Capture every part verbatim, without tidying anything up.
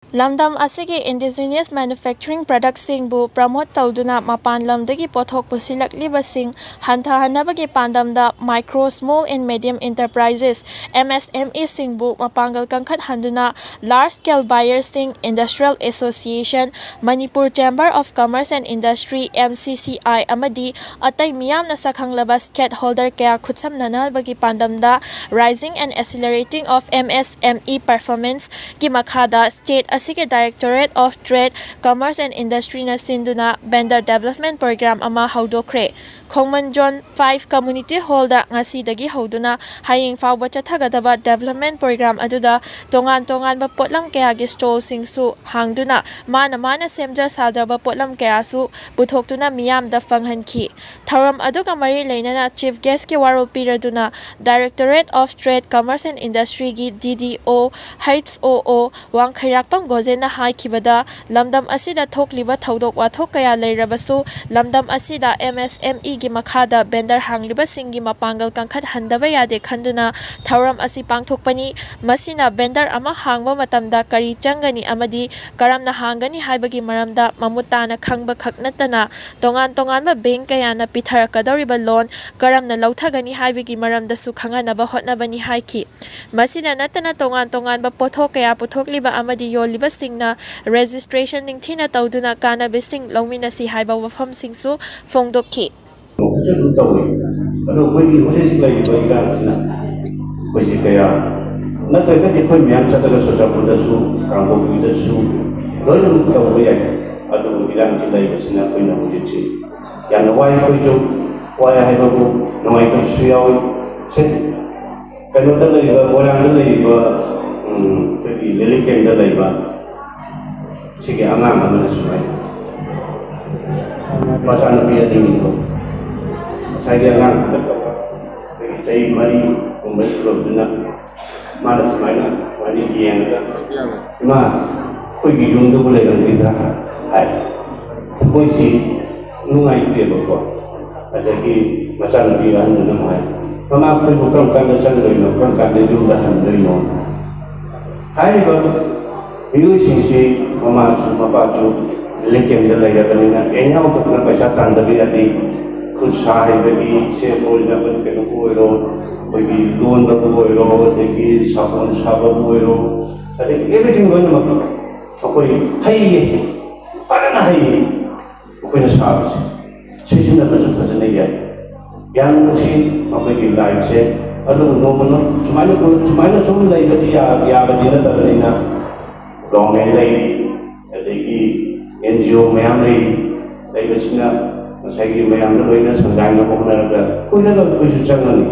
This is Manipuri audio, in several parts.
ꯂꯝꯗꯝ ꯑꯁꯤꯒꯤ indigenous manufacturing productꯁꯤꯡꯕꯨ promote ꯇꯧꯗꯨꯅ ꯃꯄꯥꯟ ꯂꯝꯗꯒꯤ ꯄꯣꯠꯊꯣꯛ ꯄꯨꯁꯤꯜꯂꯛꯂꯤꯕꯁꯤꯡ ꯍꯟꯊꯍꯟꯅꯕꯒꯤ ꯄꯥꯟꯗꯝꯗ micro, small and medium enterprises, MSMEꯁꯤꯡꯕꯨ ꯃꯄꯥꯡꯒꯜ ꯀꯟꯈꯠꯍꯟꯗꯨꯅ large scale buyerꯁꯤꯡ, Industrial Association, Manipur Chamber of Commerce and Industry, MCCI, ꯑꯃꯗꯤ ꯑꯇꯩ ꯃꯤꯌꯥꯝꯅ ꯁꯛꯈꯪꯂꯕ stakeholder ꯀꯌꯥ ꯈꯨꯠꯁꯝꯅꯅꯕꯒꯤ ꯄꯥꯟꯗꯝꯗ Raising and Accelerating of MSME Performance ꯀꯤ ꯃꯈꯥꯗ state ꯑꯁꯤꯒꯤ Directorate of Trade, Commerce and Industryꯅ ꯁꯤꯟꯗꯨꯅ Vendor Development Program ꯑꯃ ꯍꯧꯗꯣꯛꯈ꯭ꯔꯦ꯫ ꯈꯣꯡꯃꯟ Zone five Community Hallꯗ ꯉꯁꯤꯗꯒꯤ ꯍꯧꯗꯨꯅ ꯍꯌꯦꯡ ꯐꯥꯎꯕ ꯆꯠꯊꯒꯗꯕ development program ꯑꯗꯨꯗ ꯇꯣꯉꯥꯟ ꯇꯣꯉꯥꯟꯕ ꯄꯣꯠꯂꯝ ꯀꯌꯥꯒꯤ stallꯁꯤꯡꯁꯨ ꯍꯥꯡꯗꯨꯅ ꯃꯥꯅ ꯃꯥꯅ ꯁꯦꯝꯖ ꯁꯥꯖꯕ ꯄꯣꯠꯂꯝ ꯀꯌꯥꯁꯨ ꯄꯨꯊꯣꯛꯇꯨꯅ ꯃꯤꯌꯥꯝꯗ ꯐꯪꯍꯟꯈꯤ꯫ ꯊꯧꯔꯝ ꯑꯗꯨꯒ ꯃꯔꯤ ꯂꯩꯅꯅ chief guestꯀꯤ ꯋꯥꯔꯣꯜ ꯄꯤꯔꯗꯨꯅ Directorate of Trade, Commerce and Industryꯒꯤ DDO, HOO ꯋꯥꯡꯈꯩꯔꯥꯛꯄꯝ ꯒꯣꯖꯦꯟꯅ ꯍꯥꯏꯈꯤꯕꯗ, ꯂꯝꯗꯝ ꯑꯁꯤꯗ ꯊꯣꯛꯂꯤꯕ ꯊꯧꯗꯣꯛ ꯋꯥꯊꯣꯛ ꯀꯌꯥ ꯂꯩꯔꯕꯁꯨ ꯂꯝꯗꯝ ꯑꯁꯤꯗ MSMEꯒꯤ ꯃꯈꯥꯗ vendor ꯍꯥꯡꯂꯤꯕꯁꯤꯡꯒꯤ ꯃꯄꯥꯡꯒꯜ ꯀꯟꯈꯠꯍꯟꯗꯕ ꯌꯥꯗꯦ ꯈꯟꯗꯨꯅ ꯊꯧꯔꯝ ꯑꯁꯤ ꯄꯥꯡꯊꯣꯛꯄꯅꯤ꯫ ꯃꯁꯤꯅ vendor ꯑꯃ ꯍꯥꯡꯕ ꯃꯇꯝꯗ ꯀꯔꯤ ꯆꯪꯒꯅꯤ ꯑꯃꯗꯤ ꯀꯔꯝꯅ ꯍꯥꯡꯒꯅꯤ ꯍꯥꯏꯕꯒꯤ ꯃꯔꯝꯗ ꯃꯃꯨꯠ ꯇꯥꯅ ꯈꯪꯕ ꯈꯛ ꯅꯠꯇꯅ ꯇꯣꯉꯥꯟ ꯇꯣꯉꯥꯟꯕ bank ꯀꯌꯥꯅ ꯄꯤꯊꯔꯛꯀꯗꯧꯔꯤꯕ loan ꯀꯔꯝꯅ ꯂꯧꯊꯒꯅꯤ ꯍꯥꯏꯕꯒꯤ ꯃꯔꯝꯗꯁꯨ ꯈꯪꯍꯟꯅꯕ ꯍꯣꯠꯅꯕꯅꯤ ꯍꯥꯏꯈꯤ꯫ ꯃꯁꯤꯗ ꯅꯠꯇꯅ ꯇꯣꯉꯥꯟ ꯇꯣꯉꯥꯟꯕ ꯄꯣꯠꯊꯣꯛ ꯀꯌꯥ ꯄꯨꯊꯣꯛꯂꯤꯕ ꯑꯃꯗꯤ ꯌꯣꯜꯂꯤꯕꯁꯤꯡꯅ registration ꯅꯤꯡꯊꯤꯅ ꯇꯧꯗꯨꯅ ꯀꯥꯟꯅꯕꯁꯤꯡ ꯂꯧꯃꯤꯟꯅꯁꯤ ꯍꯥꯏꯕ ꯋꯥꯐꯝꯁꯤꯡꯁꯨ ꯐꯣꯡꯗꯣꯛꯈꯤ꯫ ꯐꯖꯅ ꯇꯧꯏ꯫ ꯑꯗꯣ ꯑꯩꯈꯣꯏꯒꯤ ꯍꯧꯖꯤꯛ ꯍꯧꯖꯤꯛ ꯂꯩꯔꯤꯕ ꯏꯔꯥꯡꯁꯤꯅ ꯑꯩꯈꯣꯏꯁꯦ ꯀꯌꯥ, ꯅꯠꯇ꯭ꯔꯒꯗꯤ ꯑꯩꯈꯣꯏ ꯃꯌꯥꯝ ꯆꯠꯂꯒ ꯆꯨꯔꯆꯥꯟꯄꯨꯔꯗꯁꯨ, ꯀꯥꯡꯄꯣꯛꯄꯤꯗꯁꯨ ꯂꯣꯏꯅꯃꯛ ꯇꯧꯕ ꯌꯥꯏ꯫ ꯑꯗꯨꯕꯨ ꯏꯔꯥꯡꯁꯤ ꯂꯩꯕꯁꯤꯅ ꯑꯩꯈꯣꯏꯅ ꯍꯧꯖꯤꯛꯁꯤ ꯌꯥꯝꯅ ꯋꯥꯏ꯫ ꯑꯩꯈꯣꯏꯁꯨ ꯋꯥꯏ ꯍꯥꯏꯕꯕꯨ ꯅꯨꯡꯉꯥꯏꯇꯕꯁꯨ ꯌꯥꯎꯏ꯫ ꯁꯦ, ꯀꯩꯅꯣꯗ ꯂꯩꯔꯤꯕ, ꯃꯣꯏꯔꯥꯡꯗ ꯂꯩꯔꯤꯕ, ꯎꯝ, ꯑꯩꯈꯣꯏꯒꯤ relief camp ꯇ ꯂꯩꯕ ꯁꯤꯒꯤ ꯑꯉꯥꯡ ꯑꯃꯅ ꯁꯨꯃꯥꯏꯅ, ꯃꯆꯥꯅꯨꯄꯤ ꯑꯅꯤꯅꯤꯀꯣ, ꯉꯁꯥꯏꯒꯤ ꯑꯉꯥꯡꯗꯨꯅ ꯑꯩꯈꯣꯏꯒꯤ ꯆꯍꯤ ꯃꯔꯤꯒꯨꯝꯕ ꯁꯨꯔꯕꯗꯨꯅ ꯃꯥꯅ ꯁꯨꯃꯥꯏꯅ, ꯁꯨꯃꯥꯏꯅ ꯌꯦꯡꯉꯒ, "ꯏꯃꯥ, ꯑꯩꯈꯣꯏꯒꯤ ꯌꯨꯝꯗꯨꯕꯨ ꯂꯩꯔꯝꯈꯤꯗ꯭ꯔꯥ?" ꯍꯥꯏ꯫ ꯊꯃꯣꯏꯁꯤ ꯅꯨꯡꯉꯥꯏꯇꯦꯕꯀꯣ꯫ ꯑꯗꯒꯤ ꯃꯆꯥꯅꯨꯄꯤ ꯑꯍꯟꯗꯨꯅ ꯑꯃꯨꯛ ꯍꯥꯏ, "ꯃꯃꯥ, ꯑꯩꯈꯣꯏꯕꯨ ꯀꯔꯝ ꯀꯥꯟꯗ ꯆꯪꯗꯣꯏꯅꯣ? ꯀꯔꯝ ꯀꯥꯟꯗ ꯌꯨꯝꯗ ꯍꯟꯗꯣꯏꯅꯣ?" ꯍꯥꯏꯔꯤꯕ ꯃꯤꯑꯣꯏꯁꯤꯡꯁꯤ ꯃꯃꯥꯁꯨ ꯃꯄꯥꯁꯨ ꯔꯤꯂꯤꯐ ꯀꯦꯝꯗ ꯂꯩꯔꯕꯅꯤꯅ ꯑꯦꯅꯤ ꯍꯥꯎ ꯇꯧꯗꯅ ꯄꯩꯁꯥ ꯇꯥꯟꯗꯕ ꯌꯥꯗꯦ꯫ ꯈꯨꯠ ꯁꯥ ꯍꯩꯕꯒꯤ ꯁꯦ, ꯐꯣꯔ ꯑꯦꯛꯖꯥꯝꯄꯜ, ꯀꯩꯅꯣꯕꯨ ꯑꯣꯏꯔꯣ, ꯑꯩꯈꯣꯏꯒꯤ ꯂꯣꯟꯕꯕꯨ ꯑꯣꯏꯔꯣ, ꯑꯗꯒꯤ ꯁꯥꯄꯣꯟ ꯁꯥꯕꯕꯨ ꯑꯣꯏꯔꯣ, ꯑꯗꯒꯤ ꯑꯦꯚ꯭ꯔꯤꯊꯤꯡ ꯂꯣꯏꯅꯃꯛ ꯑꯩꯈꯣꯏ ꯍꯩꯌꯦ, ꯐꯖꯅ ꯍꯩꯌꯦ꯫ ꯑꯩꯈꯣꯏꯅ ꯁꯥꯕꯁꯦ ꯁꯤꯖꯤꯟꯅꯕꯁꯨ ꯐꯖꯅ ꯌꯥꯏ꯫ ꯌꯥꯝ ꯅꯨꯡꯁꯤ ꯃꯈꯣꯏꯒꯤ ꯂꯥꯏꯐꯁꯦ꯫ ꯑꯗꯨꯕꯨ ꯅꯣꯡꯃ ꯅꯣꯡ-, ꯁꯨꯃꯥꯏꯅ ꯄꯨ-, ꯁꯨꯃꯥꯏꯅ ꯁꯨꯝ ꯂꯩꯕꯗꯤ ꯌꯥ-, ꯌꯥꯕꯗꯤ ꯅꯠꯇꯕꯅꯤꯅ, ꯒꯣꯔꯃꯦꯟ ꯂꯩꯔꯤ, ꯑꯗꯒꯤ ꯑꯦꯟ ꯖꯤ ꯑꯣ ꯃꯌꯥꯝ ꯂꯩꯔꯤ꯫ ꯂꯩꯕꯁꯤꯅ ꯉꯁꯥꯏꯒꯤ ꯃꯌꯥꯝꯗ ꯂꯣꯏꯅ ꯁꯪꯒꯥꯏꯅꯕ ꯍꯣꯠꯅꯔꯒ ꯀꯨꯏꯔꯒ ꯑꯩꯈꯣꯏꯁꯨ ꯆꯪꯉꯅꯤ꯫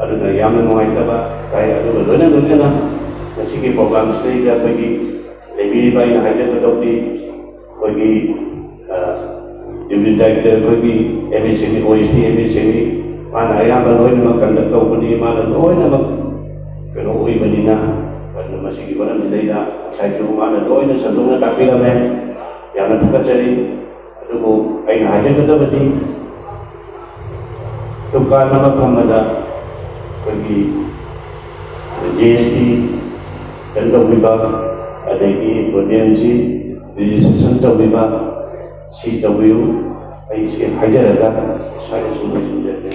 ꯑꯗꯨꯅ ꯌꯥꯝꯅ ꯅꯨꯡꯉꯥꯏꯇꯕ ꯇꯥꯏ꯫ ꯑꯗꯨꯒ ꯂꯣꯏꯅ ꯂꯣꯏꯅꯅ ꯉꯁꯤꯒꯤ ꯄ꯭ꯔꯣꯒ꯭ꯔꯥꯝꯁꯤꯗꯩꯗ ꯑꯩꯈꯣꯏꯒꯤ ꯂꯩꯕꯤꯔꯤꯕ, ꯑꯩꯅ ꯍꯥꯏꯖꯒꯗꯧꯗꯤ, ꯑꯩꯈꯣꯏꯒꯤ, ꯑ, ꯗꯤꯄ꯭ꯌꯨꯇꯤ ꯗꯥꯏꯔꯦꯛꯇꯔ ꯑꯩꯈꯣꯏꯒꯤ ꯑꯦꯝ ꯑꯦꯁ ꯑꯦꯝ ꯏ, ꯑꯣ ꯑꯦꯁ ꯇꯤ ꯑꯦꯝ ꯑꯦꯁ ꯑꯦꯝ ꯏ, ꯃꯥꯅ ꯑꯌꯥꯝꯕ ꯂꯣꯏꯅꯃꯛ ꯀꯟꯗꯛ ꯇꯧꯕꯅꯤ, ꯃꯥꯅ ꯂꯣꯏꯅꯃꯛ ꯀꯩꯅꯣ ꯑꯣꯏꯕꯅꯤꯅ, ꯑꯗꯨꯅ ꯃꯁꯤꯒꯤ ꯃꯔꯝꯁꯤꯗ ꯑꯩꯅ ꯉꯁꯥꯏꯁꯨ ꯃꯥꯅ ꯂꯣꯏꯅ ꯁꯟꯗꯣꯛꯅ ꯇꯥꯛꯄꯤꯔꯝꯃꯦ꯫ ꯌꯥꯝꯅ ꯊꯥꯒꯠꯆꯔꯤ꯫ ꯑꯗꯨꯕꯨ ꯑꯩꯅ ꯍꯥꯏꯖꯒꯗꯕꯗꯤ, ꯗꯨꯀꯥꯟ ꯑꯃ ꯐꯝꯕꯗ ꯑꯩꯈꯣꯏꯒꯤ ꯖꯤ ꯑꯦꯁ ꯇꯤ ꯀꯩꯅꯣ ꯇꯧꯕꯤꯕ, ꯑꯗꯒꯤ ꯍꯣꯇꯦꯜꯁꯤ ꯔꯦꯖꯤꯁꯇ꯭ꯔꯦꯁꯟ ꯇꯧꯕꯤꯕ, ꯁꯤ ꯇꯧꯕꯤꯌꯨ꯫ ꯑꯩ ꯁꯤ ꯍꯥꯏꯖꯔꯒ ꯁ꯭ꯋꯥꯏꯗ ꯁꯨꯝ ꯂꯣꯏꯁꯤꯟꯖꯔꯒꯦ꯫